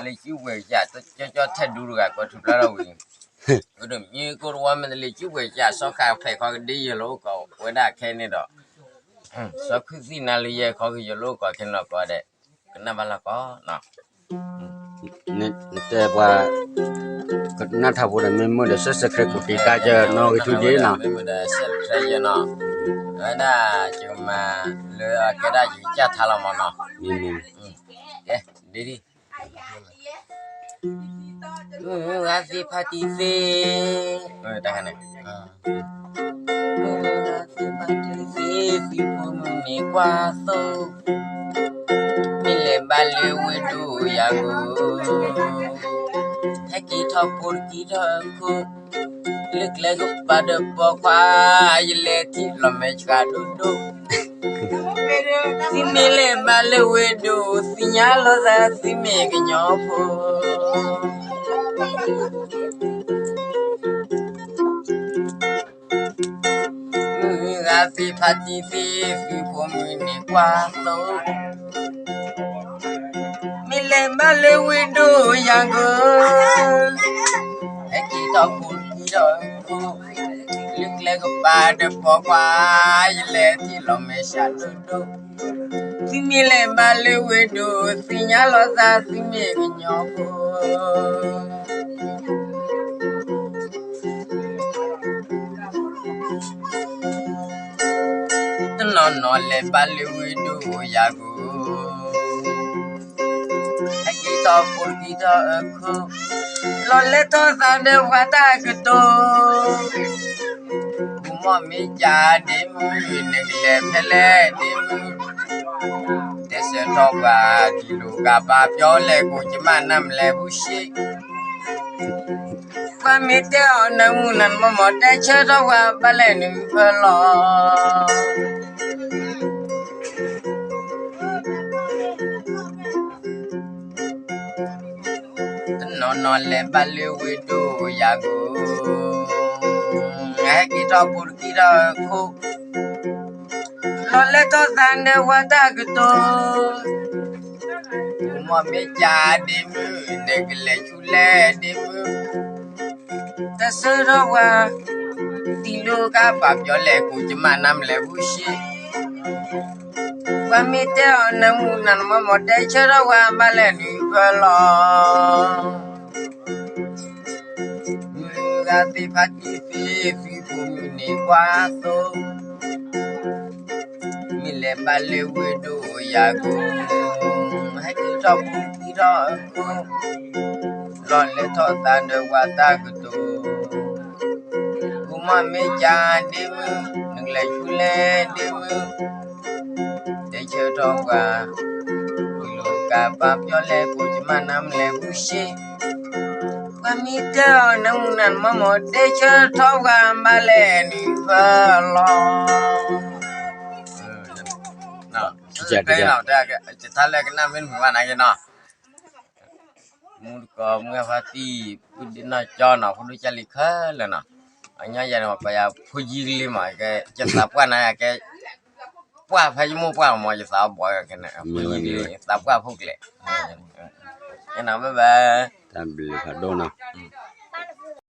လၢစုဝဲၢ်ကစၢ် ကၠီကၠီထဲဒူတဂၤ ကွၢ်ထူၣ်ဖျါထီၣ်ဝံၤ, ကဒိၣ်မံကိတဝီ မ့ၢ်တလၢစုဝဲၢ်ကစၢ် စီၤဃၣ်ဖဲးခီကဒုယဲၢ်လီၤအိၣ်ကီးဝဲဒၣ်ခဲန့ၣ်ဒီး, စီၤခုသံၣ်နၤလၢယဲၢ်ခီကယဲၢ်လီၤအိၣ်ကီးခဲန့ၣ်ဒီး ကိးဂၤဒဲး ကနၣ်ဘၣ်လၢကီး နတဲပှၤ ကနၣ်ထီၣ်ဖိဒီး မ့ၢ်မုာ်ဒီး subscribe ကိးက့ၤကါကၢနီၣ်ဂံၢ်ထူက့ၤနီၤ, မ့ၢ်မုာ်ဒီး subscribe နီၤ, အဝဲဒၣ်ယကမၤလၢအကဲဒၣ်ယကစၢ်ထါလီၤမးနီၤ, ကဲ, ဒ်ဒ် မုၢ်ဂၤသ့ၣ်ဖးတံၢ်သ့, တခါန့ၣ်, မုၢ်ဂၤသ့ၣ်ဖးတံၢ်သ့ သုးဖိမုၢ်န့ၣ်ကွၢ်သိ, မ့ၢ်လဲၤဘၣ်လၢဝ့ၢ်ဒိၣ်ယၤဂီၢ်, ဟဲက့ၤထီၣ်ဖိတကံထီၣ်ခိၣ်, လၢကျဲကပၤဒီးပိာ်ခွါ, ယလဲၤထံၣ်လီၤမဲာ်ဆှးဒိၣ်ဒိၣ်, သုမ့ၢ်လဲၤဘၣ်လၢဝ့ၢ်ဒိၣ် သ့ၣ်ညါလိာ်သး သုမ့ၢ်ကညီဖိ မုၢ်ဂၤသ့ၣ်ဖးတံၢ်သ့ သုးဖိမုၢ်န့ၣ်ကွၢ်သိ, မ့ၢ်လဲၤဘၣ်လၢဝ့ၢ်ဒိၣ်ယၤဂီၢ်, ဟဲက့ၤထီၣ်ဖိတကံထီၣ်ခိၣ်, လၢကျဲကပၤဒီးပိာ်ခွါ, ယလဲၤထံၣ်လီၤမဲာ်ဆှးဒိၣ်ဒိၣ်, သုမ့ၢ်လဲၤဘၣ်လၢဝ့ၢ်ဒိၣ် သ့ၣ်ညါလိာ်သး သုမ့ၢ်ကညီဖိ တနီၤနီၤလဲၤဘၣ်လၢဝ့ၢ်ဒိၣ်ယၤဂီၢ်, ဟဲက့ၤထီၣ်ဖိတကံထီၣ်ခိၣ်, လီၤလဲၤထီၣ်သးဒီးပှၤတၢ်ကတိၤ, ပမီၢ်မ့ၢ်ကၢ်ဒ့မုၢ် နကလဲၤဖဲလဲၣ်ဒ့မုၢ်, တဲဆၢထီၣ်ပှၤ တံၤလိာ်ကးပာ်ပျီလဲၣ်ကိးကမၣ်နၤမလဲၤဘူၣ်ရှ့, ပှၤမ့ၢ်တဲအီၤနမုၢ်နၤမီၢ်မီၢ် တဲဆၢထီၣ်ပှၤဘၣ်လဲၣ်နုၤဖၢလီၤ တနီၤနီၤလဲၤဘၣ်လၢဝ့ၢ်ဒိၣ်ယၤဂီၢ်, ဟဲက့ၤထီၣ်ဖိတကံထီၣ်ခိၣ်, လီၤလဲၤထီၣ်သးဒီးပှၤတၢ်ကတိၤ, ပမီၢ်မ့ၢ်ကၢ်ဒ့မုၢ် နကလဲၤဆူလဲၣ်ဒ့မုၢ်, တဲဆၢထီၣ်ပှၤ တံၤလိာ်ကးပာ်ပျီလဲၣ်ကိးကမၣ်နၤမလဲၤဘူၣ်ရှ့, ပှၤမ့ၢ်တဲအီၤနမုၢ်နၤမီၢ်မီၢ် တဲဆၢထီၣ်ပှၤဘၣ်လဲၣ်နုၤဖၢလီၤ မုၢ်ဂၤသ့ၣ်ဖးတံၢ်သ့ သုးဖိမုၢ်န့ၣ်ကွၢ်သိ, မ့ၢ်လဲၤဘၣ်လၢဝ့ၢ်ဒိၣ်ယၤဂီၢ်, ဟဲက့ၤထီၣ်ဖိတကံထီၣ်ခိၣ်, လီၤလဲၤထီၣ်သးဒီးပှၤတၢ်ကတိၤ, ပမီၢ်မ့ၢ်ကၢ်ဒ့မုၢ် နကလဲၤဆူလဲၣ်ဒ့မုၢ်, တဲဆၢထီၣ်ပှၤ, တံၤလိာ်ကးပာ်ပျီလဲၣ်ကိးကမၣ်နၤမလဲၤဘူၣ်ရှ့, ပှၤမ့ၢ်တဲအီၤနမုၢ်နၤမီၢ်မီၢ် တဲဆၢထီၣ်ပှၤဘၣ်လဲၣ်နုၤဖၢလီၤ တၢ်လၢကနၣ်မ့ၢ်တမုာ်ဘၣ်နာ်က့နီၤ, မူတကိးမုၢ်ဂၤဖါတံၢ် ပုၢ်ဒ့နီၢ်ကၠီနီၤ ဖိဒိၣ်ကၢ်လံၤခဲလၢာ်နီၤ, အညီယၤန့ၣ် ပှၤကိးယၤဖိယံၤကလံၤမး ကဲ ယသးပှၢ်နၤ ကဲ ပှၢ်ဖဲယမိၢ်ပှၢ်မး ယသးဘီခဲန့ၣ် ဖိယံၤကလံၤ သးပှၢ်ဖိကျဲး, ယနၤဘၣ်ဘၣ်, တၢ်ဘျုးဖးဒိၣ်နီၤ.